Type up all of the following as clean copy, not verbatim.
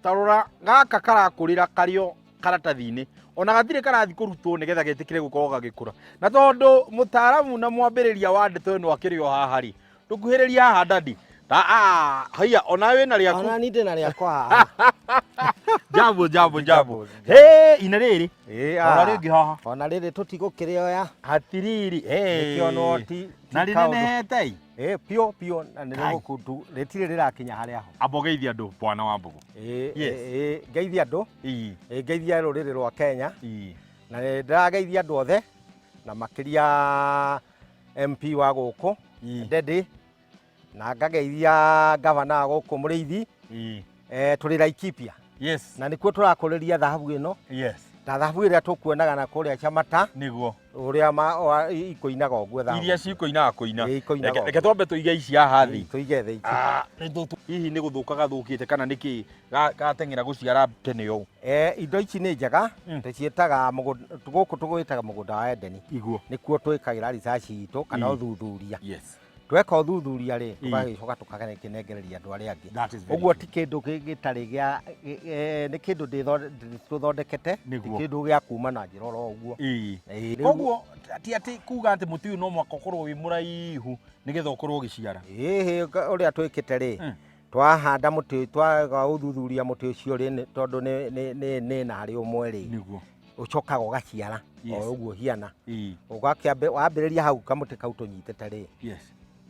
Ta rora gaka karakũrĩra karĩ o karatathi-inĩ, ona gatirĩ karathiĩ kũrutwo nĩgetha getĩkĩre gũkorwo gagĩkũra. Na tondũ mũtaaramu na mwambĩrĩria wa ndeto ĩno akĩrĩ o haha rĩ, tũkuhĩrĩrie haha dadi. Ta ah, haiya ona wĩna rĩaku. Ona niĩ ndĩna rĩakwa haha. Jambo jambo jambo. Jambo. Hey, ina rĩrĩ. Ĩĩ, Ona ah. rĩngĩ haha. Ona rĩrĩ tũtigũkĩrĩoya. Hatiriri. Hey. Nĩkĩonwo ti Na ti kaũndũ. rĩnenehete. Ĩĩ, piũ piũ na nĩ Kai. rĩgũkundu rĩtirĩ rĩrakinya harĩa ho. Amba ũgeithie andũ bwana wa Mbogo. Ĩĩ, Yes. ĩĩ, ngeithie andũ, Ii. ĩĩ, ngeithie rũrĩrĩ rwa Kenya Ii. na nĩ ndĩrageithia andũ othe na makĩria MP wa gũkũ Ii. Ndede na ngageithia gavana wa gũkũ Mũrĩithi. Ii. Eh, tũrĩ Laikipia na nĩkuo tũrakũrĩria thahabu ĩno ta thahabu ĩrĩa tũkuonaga na kũrĩa Chamata Nĩguo. Ũrĩa ikũinaga ũguo thahabu. Iria cikũinaga kũina. Ĩ, ikũinaga Reke ũguo. reke twambe tũige ici haha thĩ. Tũige thĩ ici. Ah, hihi nĩ gũthũka gathũkĩte kana nĩkĩ gateng'era gũciara tene ũũ? Eh, indo ici nĩ njega. Tũciĩtaga gũkũ tũgwĩtaga mũgũnda wa Edeni. Nĩkuo twĩkagĩra research itũ kana ũthuthuria. Tweka ũthuthuria rĩ, tũgagĩcoka tũgakĩnengereria andũ arĩa angĩ. That is very Ũguo true. ti kĩndũ gĩtarĩ gĩa nĩ kĩndũ tũthondekete, ti kĩndũ gĩa kuma na njĩra oro ũguo. Ĩĩ, rĩu- Koguo ti atĩ kuga atĩ mũtĩ ũyũ no mũhaka ũkorwo wĩ mũraihu nĩgetha ũkorwo ũgĩciara. Ĩhĩ, ũrĩa twĩkĩte rĩ, twahanda mũtĩ, twaga ũthuthuria mũtĩ ũcio rĩ, tondũ nĩ narĩ ũmwe rĩ, ũcokaga ũgaciara o ũguo hiana. Ũgakĩambe wambĩrĩria hau kamũtĩ kau tũnyitĩte rĩ,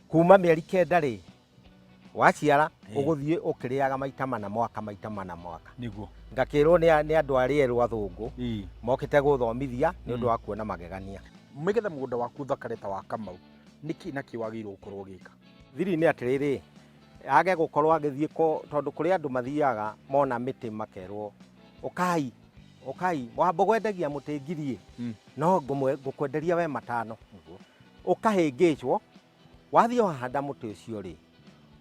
kuma mĩeri 9 rĩ, waciara, ũgũthiĩ ũkĩrĩaga maita mana mwaka, maita mana mwaka. Ngakĩrwo nĩ andũ arĩa erũ athũngũ mokĩte gũthomithia nĩ ũndũ wa kuona magegania. Nĩgetha mũgũnda waku ũthakare ta wa Kamau, nĩkĩ na kĩ wagĩrĩirwo gũkorwo ũgĩka? Thiri nĩ atĩrĩrĩ, age gũkorwo agĩthiĩ tondũ kũrĩ andũ mathiaga mona mĩtĩ makerwo ũkai ũkai wamba gwendagia mũtĩ ngiri no ngũkwenderia we 5. Ũkahĩngĩcwo wathiĩ wahanda mũtĩ ũcio rĩ,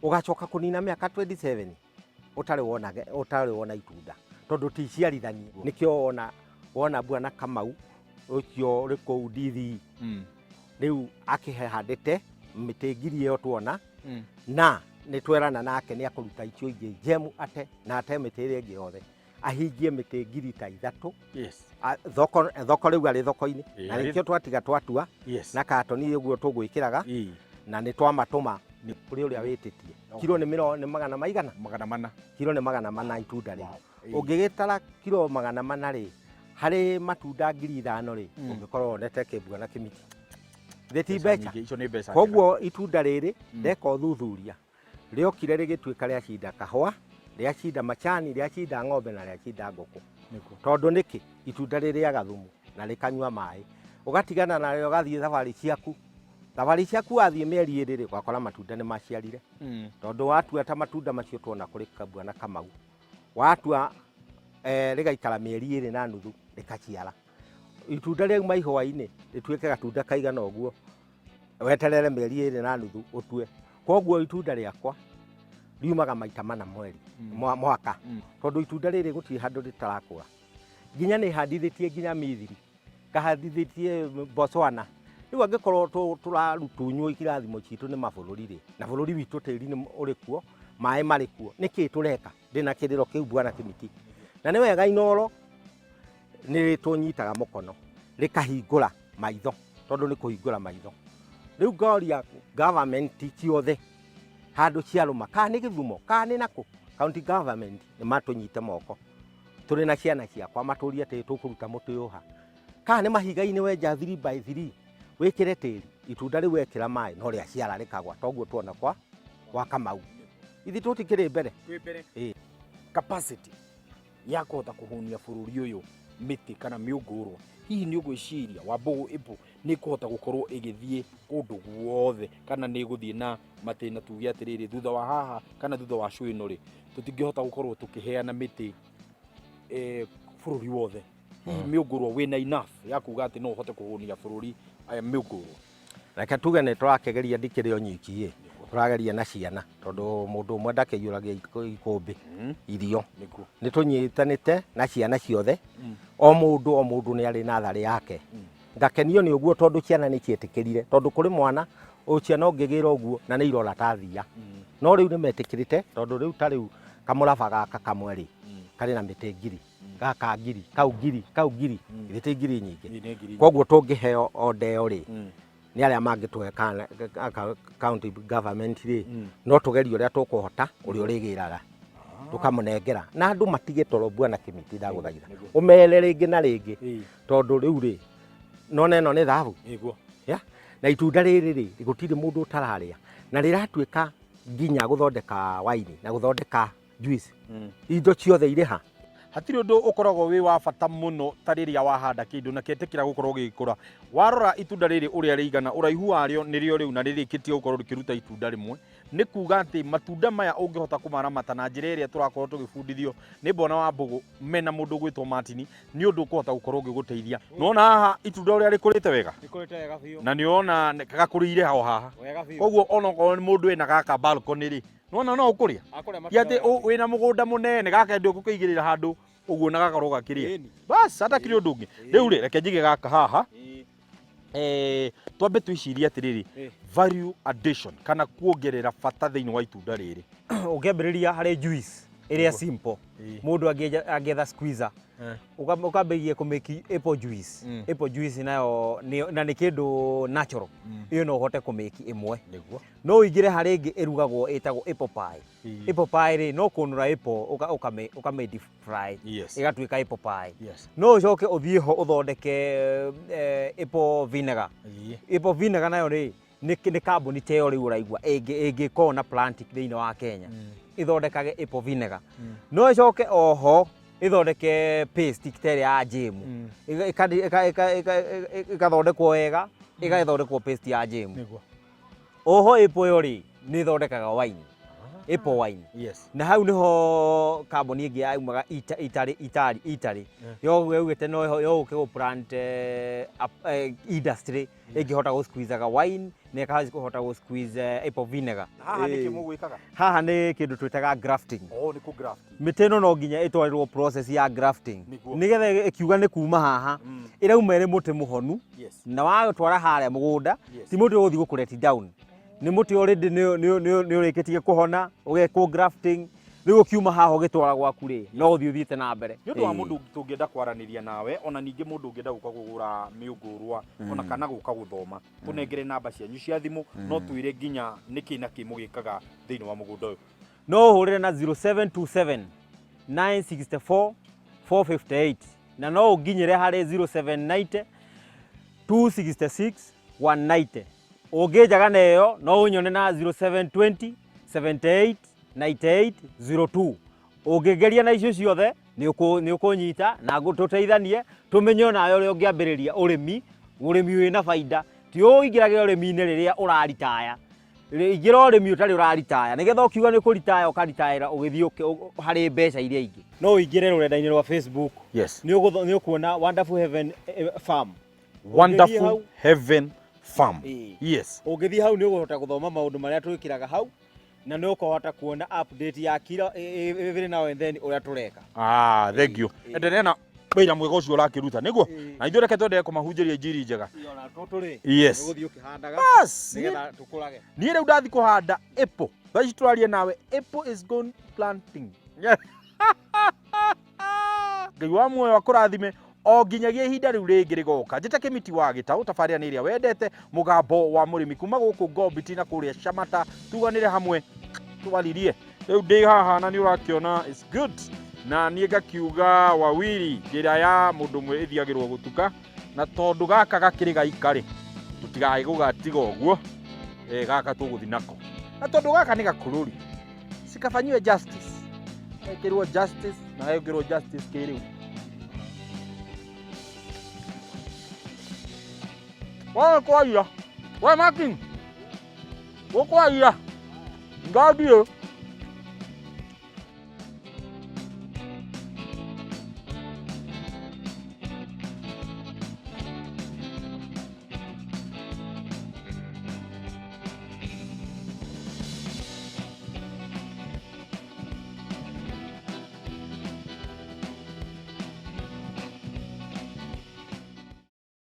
ũgacoka kũnina mĩaka 27 ũtarĩ wona ũtarĩ wona itunda tondũ ti ciarithanie. Nĩkĩo wona Bwana Kamau ũcio ũrĩ kũu DV rĩu akĩhandĩte mĩtĩ ngiri ĩyo tuona, na nĩ twerana nake nĩ akũruta icio ingĩ njemu ate na ate mĩtĩ ĩrĩa ĩngĩ yothe ahingie mĩtĩ ngiri ta 3. Thoko, thoko rĩu arĩ thoko-inĩ. Na nĩkĩo twatiga twatua na katoni ũguo tũgwĩkĩraga na nĩ twamatũma kũrĩ ũrĩa wĩtĩtie. Kiro nĩ nĩ magana maigana? 400. Kiro nĩ 400 itunda rĩu. Ũngĩgĩtara kiro 400 rĩ, harĩ matunda 5,000 rĩ, ũngĩkorwo wonete kĩmbua na kĩmiti. Thĩ ti Mbeca mbeca. nyingĩ, icio nĩ mbeca njega. Koguo itunda rĩrĩ ndeka ũthuthuria rĩokire rĩgĩtuĩka rĩacinda kahũa, rĩacinda macani, rĩacinda ng'ombe na rĩacinda ngũkũ. Tondũ nĩkĩ? Itunda rĩrĩaga thumu na rĩkanyua maĩ. Ũgatigana narĩo ũgathiĩ thabarĩ ciaku. Thabarĩ ciaku wathiĩ mĩeri 2 rĩ, ũgakora matunda nĩ maciarire. Tondũ watua ta matunda macio tuona kũrĩ Bwana Kamau, watua rĩgaikara mĩeri 2.5 rĩkaciara. Itunda rĩauma ihũa-inĩ rĩtuĩke gatunda kaigana ũguo, weterere mĩeri 2.5 ũtue. Koguo itunda rĩakwa riumaga maita mana mweri, mwaka. Tondũ itunda rĩrĩ gũtirĩ handũ rĩtarakũra. Nginya nĩ handithĩtie nginya Mithiri, ngahandithĩtie Botswana. Rĩu angĩkorwo tũrarutunywo irathimo citũ nĩ mabũrũri rĩ, na bũrũri witũ tĩri nĩ ũrĩ kuo, maĩ marĩ kuo, nĩkĩ tũreka? Ndĩna kĩrĩro kĩu Bwana Kĩmiti. Na nĩ wega Inooro nĩ rĩtũnyitaga mũkono, rĩkahingũra maitho, tondũ nĩ kũhingũra maitho. Rĩu ngoria government ciothe handũ ciarũma, kana nĩ Gĩthumo, kana nĩ nakũ, county government nĩ matũnyite moko. Tũrĩ na ciana ciakwa matũrie atĩ tũkũruta mũtĩ ũyũ ha. Kana nĩ mahiga-inĩ wenja 3 by 3 wĩkĩre tĩri, itunda rĩu wekĩra maĩ no rĩaciara rĩkagwa, toguo tuona kwa Kamau. Ithuĩ tũtikĩrĩ mbere. Twĩ mbere. Ĩĩ. Capacity ya kũhota kũhũnia bũrũri ũyũ mĩtĩ kana mĩũngũrwa, hihi nĩ ũgwĩciria Wambũgũ Apple nĩ ĩkũhota gũkorwo ĩgĩthiĩ kũndũ guothe kana nĩ ĩgũthiĩ na matĩna tuge atĩrĩrĩ thutha wa haha kana thutha wa show ĩno rĩ, tũtingĩhota gũkorwo tũkĩheana mĩtĩ bũrũri wothe? Hihi mĩũngũrwa wĩna enough ya kuga atĩ no ũhote kũhũnia bũrũri mĩũngũrwa? Reke tuge nĩ tũrakĩgeria, ndikĩrĩ o nyiki ĩ, tũrageria na ciana tondũ mũndũ ũmwe ndakĩiyũragia ikũmbĩ irio. Nĩ tũnyitanĩte na ciana ciothe, o mũndũ o mũndũ nĩ arĩ natharĩ yake. Ngakenio nĩ ũguo tondũ ciana nĩ cietĩkĩrire, tondũ kũrĩ mwana ciana ũngĩgĩra ũguo na nĩ irora ta thia. No rĩu nĩ metĩkĩrĩte tondũ rĩu ta rĩu kamũraba gaka kamwe rĩ, Karĩ na mĩtĩ ngiri, gaka ngiri, kau ngiri, kau ngiri, Mm. ithe ti ngiri nyingĩ. Ĩ, nĩ ngiri. Koguo tũngĩheo order ĩyo rĩ, nĩ arĩa mangĩtũhe county government rĩ, no tũgerie ũrĩa tũkũhota, ũrĩa ũrĩgĩraga tũkamũnengera, na andũ matige toro bwana Kĩmiti, ndagũthaitha ũmere rĩngĩ na rĩngĩ, tondũ rĩu rĩ, nona ĩno nĩ thahabu. Ya? Na itunda rĩrĩ rĩ, gũtirĩ mũndũ ũtararĩa, na rĩratuĩka nginya gũthondeka waini na gũthondeka juice, indo ciothe irĩ ha. Hatirĩ ũndũ ũkoragwo wĩ wa bata mũno ta rĩrĩa wahanda kĩndũ na kĩetĩkĩra gũkorwo gĩgĩkũra. Warora itunda rĩrĩ ũrĩa rĩigana, ũraihu warĩo nĩrĩo rĩu, na rĩrĩkĩtie gũkorwo rĩkĩruta itunda rĩmwe, nĩ kuga atĩ matunda maya ũngĩhota kũmaramata na njĩra ĩrĩa tũrakorwo tũgĩbundithio nĩ Bwana wa Mbũgũ mena mũndũ ũgwĩtwo Martin, nĩ ũndũ ũkũhota gũkorwo ũgĩgũteithia. Nĩwona haha itunda ũrĩa rĩkũrĩte wega? Rĩkũrĩte wega biũ. Na nĩwona gakũrĩire ho haha. Wega biũ. Koguo ona okorwo nĩ mũndũ wĩna gaka balcony rĩ, nĩwona no ũkũrĩa. Akũrĩa Ti atĩ wĩna mũgũnda mũnene, gaka ndĩ ũgũkĩigĩrĩra handũ ũguo na gakorwo gakĩrĩa. Ĩni. Bas, hatakĩrĩ ũndũ ũngĩ. Rĩu rĩ, reke njige gaka haha. Twambe twĩcirie atĩrĩrĩ, value addition kana kuongerera bata thĩinĩ wa itunda rĩrĩ. Ũngĩambĩrĩria harĩ juice ĩrĩa simple, mũndũ angĩetha squeezer, ũkambĩrĩria kũmake apple juice. Apple juice nayo na nĩ kĩndũ natural, ĩyo no ũhote kũmake ĩmwe. No ũingĩre harĩ ĩngĩ ĩrugagwo ĩtagwo apple pie. Apple pie rĩ, no kũnũra apple ũkame deep fry, ĩgatuĩka apple pie. No ũcoke ũthiĩ ho ũthondeke apple vinegar. Apple vinegar nayo rĩ, nĩ kambuni ta ĩyo rĩu ũraigua ĩngĩkorwo na plant thĩinĩ wa Kenya ĩthondekage apple vinegar. No ĩcoke oho ĩthondeke paste ta ĩrĩa ya jam, ĩgathondekwo wega, ĩgathondekwo paste ya jam. Oho apple ĩyo rĩ, nĩ ĩthondekaga wine, apple wine. Na hau niho kambuni ĩngĩ yaumaga Italy, Italy, Italy yaugĩte no yũke gũ plant industry ĩngĩhota gũ squeezaga wine na ĩkahota gũ squeeze apple vinegar. Haha nĩkĩ mũgwĩkaga? Haha nĩ kĩndũ twĩtaga grafting. Oh, nĩ kũ graft. Mĩtĩ ĩno no nginya ĩtwarĩrwo process ya grafting, nĩgetha ĩkiuga nĩ kuma haha ĩrauma ĩrĩ mũtĩ mũhonu, na watwara harĩa mũgũnda, ti mũtĩ ũgũthiĩ gũkũreti down, nĩ mũtĩ already nĩ ũrĩkĩtie kũhona, ũgekwo grafting. Rĩu ũkiuma haha ũgĩtwara gwaku rĩ, no ũthiĩ ũthiĩte na mbere. Nĩ ũndũ wa mũndũ tũngĩenda kwaranĩria nawe, ona ningĩ mũndũ ũngĩenda gũka kũgũra mĩũngũrwa, ona kana gũka gũthoma, tũnengere namba cianyu cia thimũ, no twĩre nginya nĩkĩ na kĩ mũgĩkaga thĩinĩ wa mũgũnda ũyũ. No ũhũrĩre na 0727 964 458, na no ũnginyĩre harĩ 0790 266 190. Ũngĩnjaga na ĩyo, no ũnyone na 0720 78 98 02. Ũngĩgeria na icio ciothe nĩ ũkũnyita na tũteithanie tũmenye onawe ũrĩa ũngĩambĩrĩria ũrĩmi, ũrĩmi wĩna baida. Ti ũingĩrage ũrĩmi-inĩ rĩrĩa ũraritaya, ingĩra ũrĩmi ũtarĩ ũraritaya, nĩgetha ũkiuga nĩ kũritaya ũkaritayĩra ũgĩthiĩ harĩ mbeca iria ingĩ. No ũingĩre rũrenda-inĩ rwa Facebook, nĩ ũkuona Wonderful Heaven Farm. Wonderful Heaven Farm. Ũngĩthiĩ hau nĩ ũkũhota gũthoma maũndũ marĩa twĩkĩraga hau, na nĩ ũkũhota kuona update ya kila every now and then ũrĩa tũreka. Ah, thank you. Endelea na wĩra mwega ũcio ũrakĩruta, nĩguo na ithuĩ reke twendelee kũmahunjĩria injiri njega. Ona tũtũ rĩ, nĩgũthiĩ ũkĩhandaga Bas, nĩgetha tũkũrage. Niĩ rĩu ndathi kũhanda apple. Thaa ici tũraria nawe, apple is gone planting. Ngai wa muoyo akũrathime o nginyagia ihinda rĩu rĩngĩ rĩgoka. Njĩta Kĩmiti wa Gĩtaũ, tabarĩra nĩ ĩrĩa wendete, mũgambo wa mũrĩmi kuma gũkũ Gombiti na kũrĩa Shamata. Tuganĩre hamwe twaririe. Rĩu ndĩ haha na nĩ ũrakĩona it's good. Na niĩ ngakiuga wawiri, njĩra ya mũndũ ũmwe ĩthiagĩrwo gũtuka, na tondũ gaka gakĩrĩ gaika rĩ, tũtigae gũgatiga ũguo, gaka tũgũthiĩ nako. Na tondũ gaka nĩ gakũrũri, cikafanyiwe justice. Ekĩrwo justice na ekĩrwo justice kĩrĩu. Wewe kwaria. We Martin. Ũkwaria. Ngathiĩ.